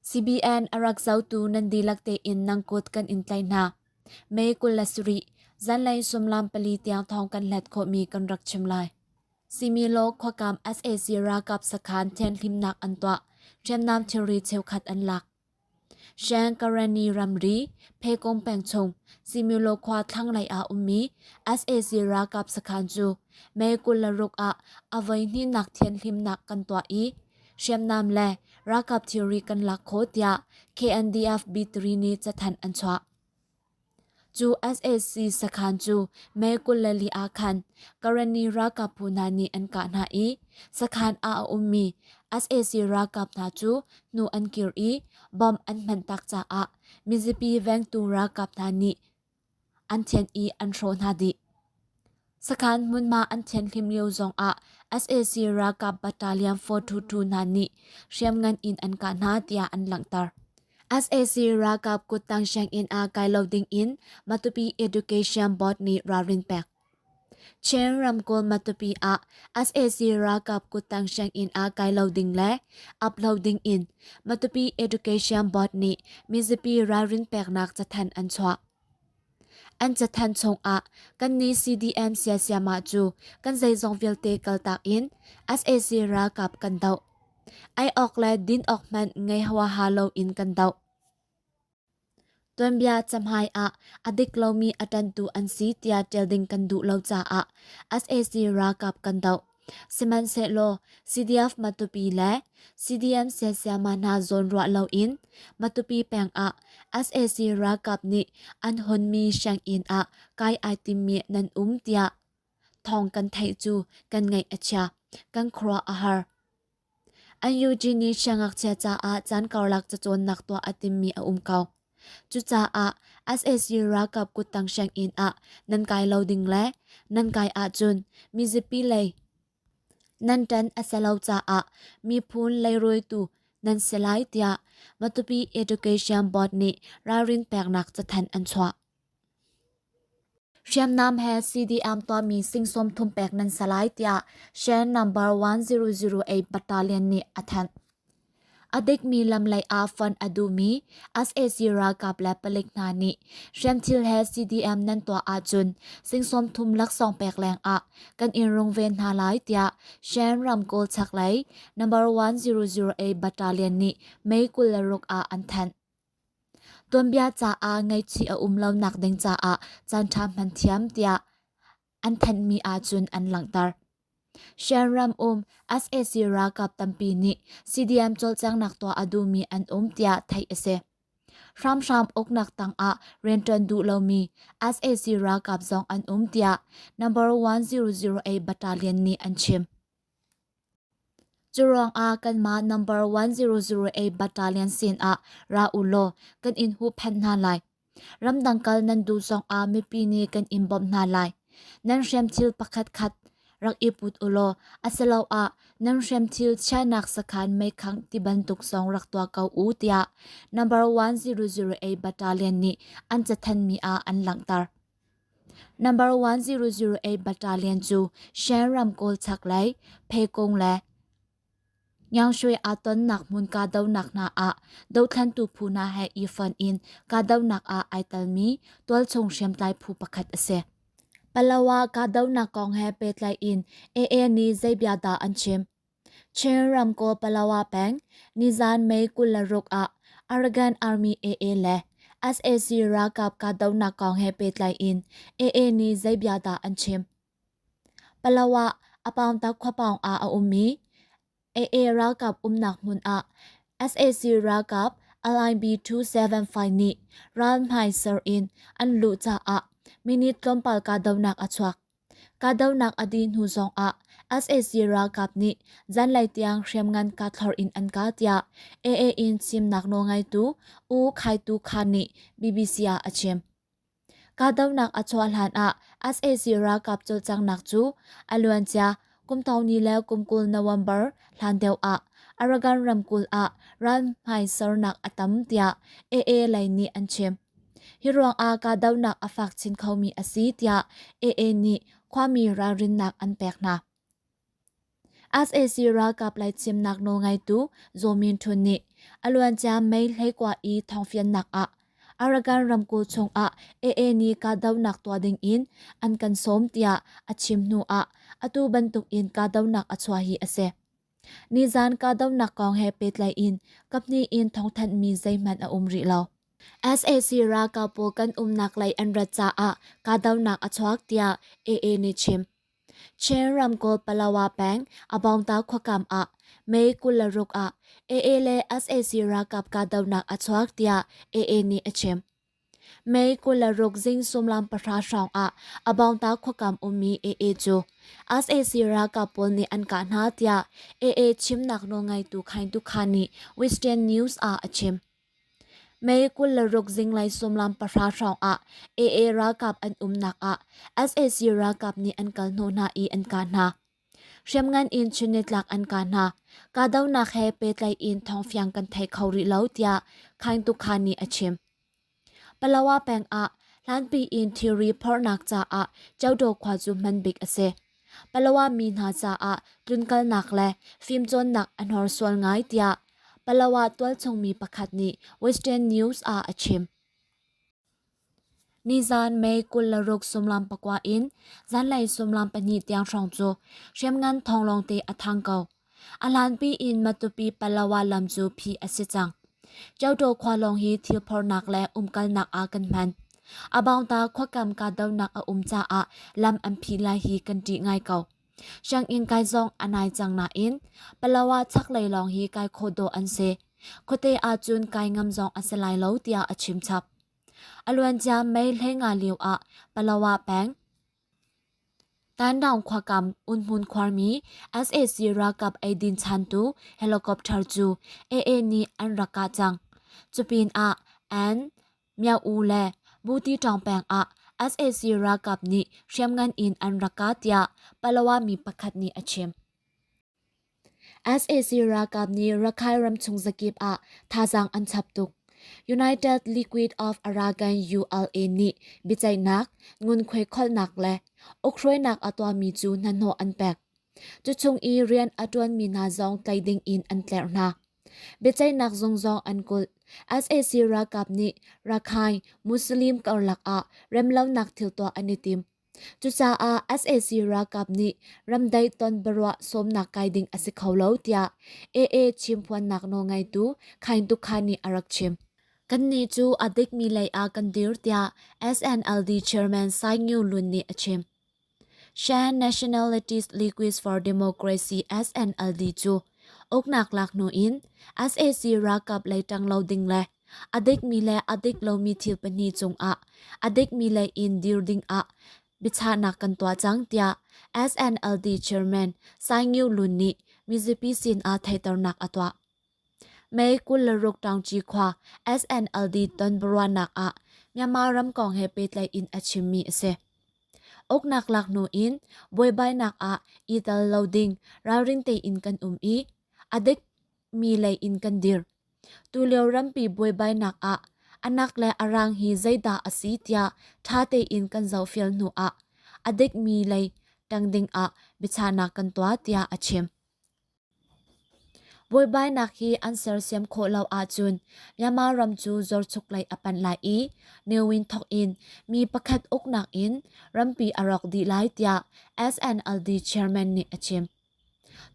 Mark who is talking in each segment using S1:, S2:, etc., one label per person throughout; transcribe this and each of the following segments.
S1: CBN a rak zohtu nan dihlak tein nan kut kan in tlaih hna. May 27, zanlei suimilam pali tiang thawng kan hlat khawhmi kan rak chim lai. Similaw khuakam sac ralkap sakhan thianhhlimnak an tuah. Hriamnam thilri cheukhat an lak. Shan Karenni ramri, Phekong peng chung, Similaw khua thlanglei ah ummi sac ralkap sakhan cu May 26 ah a voihnihnak thianhhlimnak kan tuah i hriamnam le ralkap thilri kan lak khawh tiah KNDF B3 nih cathanh an chuah. Cu sac sakhan cu May 24 ah khan Karenni ralkap phu hna nih an kah hna i sakhan ah a ummi sac ralkap hna cu hnu an kir i bomb an hman tak caah mizapi vengtu ralkap hna nih an thianh i an hrawh hna dih. Sakhan hmunhma an thianhhlimh lio zongah sac ralkap battalion 422 hna nih hriamngan in an kah hna tiah an langhter. Sac ralkap kuttang sianginn ah kai lo ding in Matupi Education Board nih ralrin pek. Chin ramkulh Matupi ah sac ralkap kuttang sianginn ah kai lo ding le up lo ding in Matupi Education Board nih mizapi ralrin peknak cathanh an chuah. An cathanh chungah kannih CDM siasiamah cu kan zeizong vialte kaltak in sac ralkap kan doh. Ei awk le din awk hmanh ngei huaha loin kan doh. Tuanbia cahmai ah a dik lomi a ṭantu an si tiah ṭial ding kan duh lo caah sac ralkap kan doh. Sihmanhsehlaw CDF Matupi le CDM siasiama hna zawnruah loin Matupi peng ah sac ralkap nih an honmi sianginn ah kai ai timmi nan um tiah thawng kan theih cu kan ngaih a chia, kan khuaruah a har. NUG nih siangngakchia caah caan karlak cacawnnak tuah a timmi a um ko. Cucaah sac ralkap kuttang sianginn ah nan kai lo ding le nan kai ahcun mizapi lei nan ṭan a si lo caah miphun leirawitu nan si lai tiah Matupi Education Board nih ralrin peknak cathanh an chuah. Hriamnam he CDM tuahmi sing 30 pek nan si lai tiah Shan number 1008 Battalion nih a thanh. A dikmi lam lei ah fonh a duhmi sac ralkap le palik hna nih hriamthil he CDM nan tuah ahcun sing 30 laksawng pek leng ah kan in rungven hna lai tiah Shan ramkawl chaklei number 1008 Battalion nih May 26 ah an thanh. Tuanbia caah ngaihchih a um lonak ding caah caanṭha hman thiam tiah an thanhmi ahcun an langhter. Shan um sac ralkap tampi nih CDM cawlcanghnak tuah a duhmi an um tiah theih a si. Hramhram uknak tangah rianṭuan duh lomi sac ralkap zong an um tiah number 1008 Battalion nih an chim. Curuangah kanmah number 1008 battalion sinah ra ulaw kan in huhphenh hna lai. Ramdang kal nan duh zongah mipi nih kan in bawmh hna lai. Nan hriamthil pakhatkhat rak i put ulaw asiloah nan hriamthil chiahnak sakhan meikhangh ti bantuk zong rak tuah ko u tiah number 1008 battalion nih an cathanmi ah an langhter. Number 1008 Battalion cu Shan ramkawl chaklei Phekung le Nyaungshwe aa tonnak hmun kahdohnak hna ah dothlantu phu hna he i fonh in kahdohnak ah ai telmi tualchung hriamtlai phu pakhat a si. Palawa kahdohnak kong he pehtlai in AA nih zei bia dah an chim? Chin ramkulh Palawa peng nizan May 26 ah Arakan Army AA le sac ralkap kahdohnak kong he pehtlai in AA nih zei bia dah an chim? Palawa Apaungtak khuapaung ah a ummi AA ralkap umnak hmun ah sac ralkap LIB 275 nih ralhmai ser in an luh caah minute tlawmpal kahdohnak a chuak. Kahdohnak a dih hnu zongah sac ralkap nih zanlei tiang hriamngan kahthlorh in an kah tiah AA in chimnak nawlngeitu U Khai Tu Khan nih BBC ah a chim. Kahdohnak a chuah hlan ah sac ralkap cawlcanghnak cu a luancia kum thong ni le kum 20 November hlan deuh ah Arakan ramkulh ah ralhmai sernak a tam tiah AA lei nih an chim. Hi ruangah kahdohnak a fak chin khomi a si tiah AA nih khuami ralrinnak an pek hna. Sac ralkap lei chimnak nawlngeitu Zaw Min Htun nih A luancia May 21 i thawngfiannak ah Arakan ramkulh chungah AA nih kahdohnak tuah dingin an kan sawm tiah a chim hnu ah atu bantukin kahdohnak a chuah hi a si. Nizan kahdohnak kong he pehtlai in kaphnih in thawngthanhmi zeihmanh a um rih lo. Sac ralkap pawl kan umnak lei an rat caah kahdohnak a chuak tiah AA nih chim. Chin ramkulh Palawa peng Abawngta khuakam ah May 26 ah AA le sac ralkap kahdohnak a chuak tiah AA nih a chim. May 26 zing sumlam pahra hrawng ah Abawngta khuakam ummi AA cu sac ralkap pawl nih an kah hna tiah AA chimnak nawlngeitu Khaing Tu Kha nih Western News ah a chim. May 26 zinglei sawmlam pahra hrawng ah AA ralkap an umnak ah sac ralkap nih an kal hnawh hna i an kah hna. Hriamngan in chunnitlak an kah hna. Kahdohnak he pehtlaih in thawngfiang kan thei kho rih lo tiah Khaing Tu Kha nih a chim. Palawa peng ah hlanpi in thilri phorhnak caah Ceudaw khua cu hman bik a si. Palawa mi hna caah tlunkalnak le fimcawnnak a hnorsual ngai tiah Palawa tualchung mi pakhat nih Western News ah a chim. Nizan May 26 sumlam pakua in zanlei sumlam pahnih tiang hrawng cu hriamngan thawng te a thang ko. A hlanpi in Matupi Palawa lam cu phih a si cang. Ceuṭaw khua lawng hi thil phornak le umkalnak ah kan hman. A bawngta khuakam kahdohnak a um caah lam an phih lai hi kan ṭih ngai ko. Sianginn kai zong a nai cang nain Palawa chaklei lawng hi kai khawh dawh an si. Khuate ahcun kai ngam zong a si lai lo tiah a chim chap. A luancia May 15 lio ah Palawa peng Tandaung khuakam unhmun khuarmi sac ralkap eidin chantu helicopter cu AA nih an rak kah cang. Cupin ah Ann, Myo-U le Buti ṭawng peng ah sac ralkap nih hriamngan in an rak kah tiah Palawa mi pakhat nih a chim. Sac ralkap nih Rakhine ramchung zakip ah thazaang an chap tuk. United Liquid of Arakan ULA nih biaceihnak, ngunkhuai kholhnak le ukhruainak a tuahmi cu hnahnawh an pek. Cuchung i rian a ṭuanmi hna zong tlaih ding in an tlerh hna. Biaceihnak zung zong an kulh. Sac ralkap nih Rakhine Muslim karlak ah remlonak thil tuah an i tim. Cucaah sac ralkap nih ramdaih ton biaruah sawmnak kai ding a si kho lo tiah AA chimphuannak nawlngeitu Khaing Tu Kha nih a rak chim. Kannih cu a dikmi lei ah kan dir tiah SNLD chairman Sai Ngu Lun nih a chim. Shan Nationalities League for Democracy SNLD cu uknak lak hnu in sac ralkap lei ṭang lo ding le A dikmi le a dik lomi thil pahnih cungah a dikmi lei in dir dingah biachahnak kan tuah cang tiah SNLD chairman Sai Ngiu Lun nih mizapi sinah theihternak a tuah. May 26 Taungci khua SNLD tonbiaruahnak ah Myanmar ram kong he pehtlaih in a chimmi a si. Uknak lak hnu in buaibainak ah i tel lo ding ralring tein kan um i a dik mi lei in kan dir. Tulio rampi buaibainak ah anak le arang hi zeidah a si tiah ṭha tein kan zohfial hnu ah a dikmi lei ṭang ding ah biachahnak kan tuah tiah a chim. Buaibainak hi an sersiam khawh lo ahcun Myanmar ram cu zorchuk lei a panh lai i Ne Win thawk in mi pakhat uknak in rampi a rawk dih lai tiah SNLD chairman nih a chim.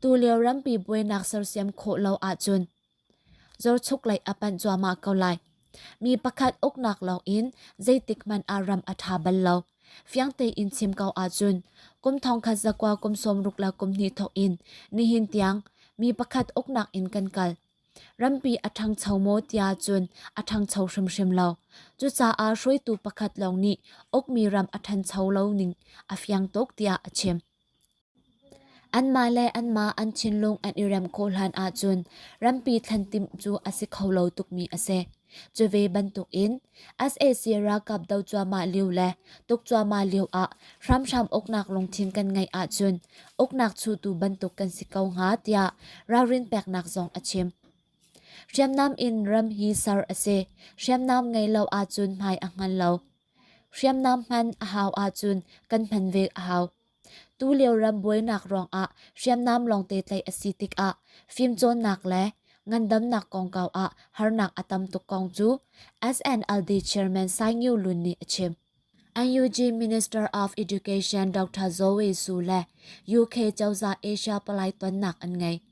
S1: Tulio rampi buainak sersiam khawh lo ahcun zorchuk lei a panh cuahmah ko lai. Mi pakhat uknak lawng in zeitik hmanh ah ram a ṭha bal lo. Fiang tein chim ko ahcun kum thongkhat zakua kum sawmruk le kum hnih thawk in nihin tiang mi pakhat uknak in kan kal. Rampi a ṭhangcho maw tiah cun a ṭhangcho hrimhrim lo. Cucaah hruaitu pakhat lawng nih ukmi ram a ṭhancho lo ning a fiang tuk tiah a chim. Anmah le anmah an thinlung an i rem khawh hlan ahcun rampi thlen timh cu a si kho lo tukmi a si. Cu ve bantukin sac ralkap do cuahmah lio le tuk cuahmah lio ah hramhram uknak lungthin kan ngeih ahcun uknak chuhtu bantuk kan si ko hnga tiah ralrin peknak zong a chim. Hriamnam in ram hi ser a si. Hriamnam ngei lo ahcun hmai a hngal lo. Hriamnam hman a hau ahcun kan hman ve a hau. Tulio ram buainak ruangah hriamnam lawngte tlaih a si tikah fimcawnnak le Ngandamnak kongkau ah harnak a tam tuk kong cu SNLD Chairman Sai Ngiu Lun nih a chim. NUG Minister of Education Dr. Zoe Su le UK cozah Asia palai tonnak an ngei.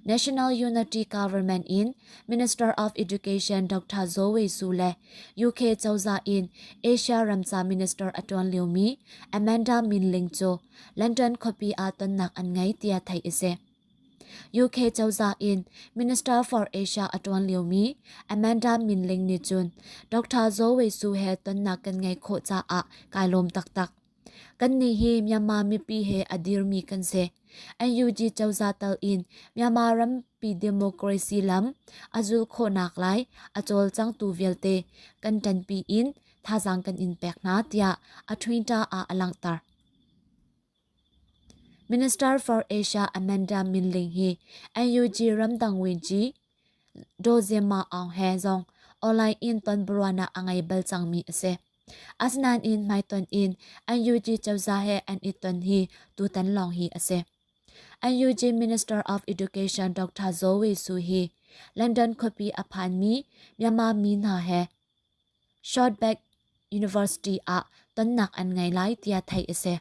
S1: National Unity Government in Minister of Education Dr. Zoe Su le UK cozah in Asia ramca minister a ṭuan liomi Amanda Minling cu London khuapi ah tonnak an ngei tiah theih a si. UK cozah in Minister for Asia a ṭuan liomi Amanda Minling nih cun Dr. Zoe Su he tonnak kan ngeih khawh caah kai lawm taktak. Kannih hi Myanmar mipi he a dirmi kan si. NUG cozah tal in Myanmar rampi democracy lam a zulh khawhnak lai a cawlcangtu vialte kan ṭanpi in thazaang kan in pek hna tiah a Twitter ah a langhter. Minister for Asia Amanda Minling hi NUG ramdang winci Daw Zema Aung he zong online in tonbiaruahnak a ngei bal cangmi a si. Asinain hmaitonh in NUG cozah he an i ton hi tutan lawng hi a si. NUG Minister of Education Dr. Zoe Su hi London khuapi a phanmi Myanmar mi hna he Shortback University ah tonnak an ngei lai tiah theih a si.